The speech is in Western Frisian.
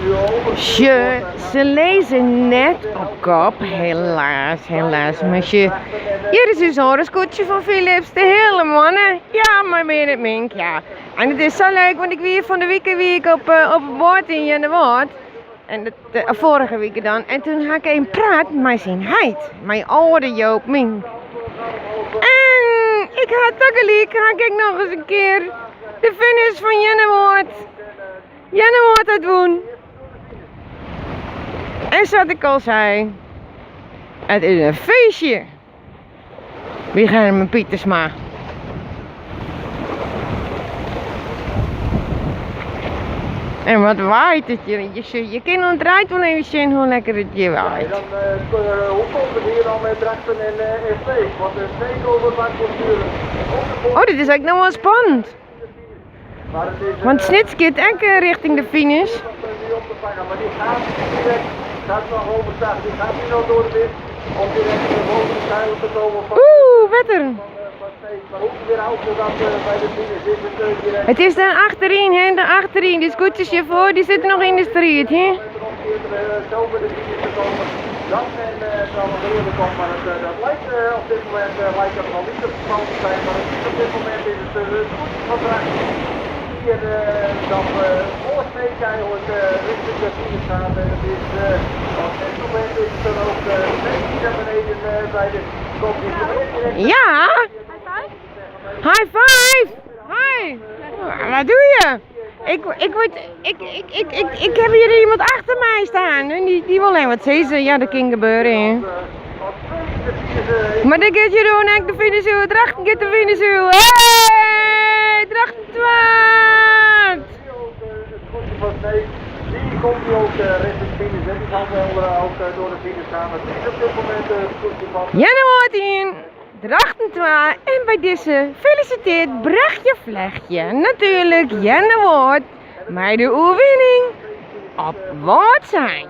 Sjoch, se lizze net op kop, helaas, helaas. Mar sjoch, hjir is ús oare skûtsje fan Philips, de Heale Moanne. Ja, mei Berend Mink, ja. En it is sa leuk, want ik wie fan de wike wie ik op, op 'e boat yn Earnewâld. En dat, foarige wike dan. En toen ha ik even praat mei syn heit, mei âlde Joop Mink. En ik ha tagelyk ha ik ek noch ris in kear de finish fan Earnewâld. Earnewâld hat wûn. En sa't ik al sei, it is in feestje by Germen Pietersma. En wat waait it hjir. Je, je kinne oan it reid wol even sjen hoe lekker it hjir waait. Dan, hoe komt het hier dan met Drachten en Sneek? Want de Sneek over Oh, dit is ek noch wol spannend. Want Snits giet ek rjochting de finish. Oeh, wetter. It is dêr achteryn, hè, dêr achteryn. Dy skûtsjes hjirfoar, dy sitte noch yn de striid, hè. Dat men zal nog eerder komt, maar het, dat lijkt op dit moment lijkt dat nog niet het geval te zijn. Maar het is op dit moment is het het goed van Drachten hier dat voor Sneek eigenlijk richting de finish gaat. En het is op dit moment is het dan ook Sneek die naar beneden bij de komt. Ja! High five! Hi! Wat doe je? Ik, ik, word, ik, ik, ik, ik, ik heb hier iemand achter mij staan en die, die wil even wat zeggen. Ja, dat kan gebeuren. Hè. Maar dan gaat Jeroen ek de finish oer. Drachten gaat de finish oer. Hey! Drachten twad! Die komt nu ook richting finish en die zal wel ook door de finish gaan. Het is op dit moment het scootje van... Earnewâld ien, Drachten 2 en by dizze felisitearret Brechtje Vlechtje natuerlik Earnewâld mei de oerwinning op Wâldsein.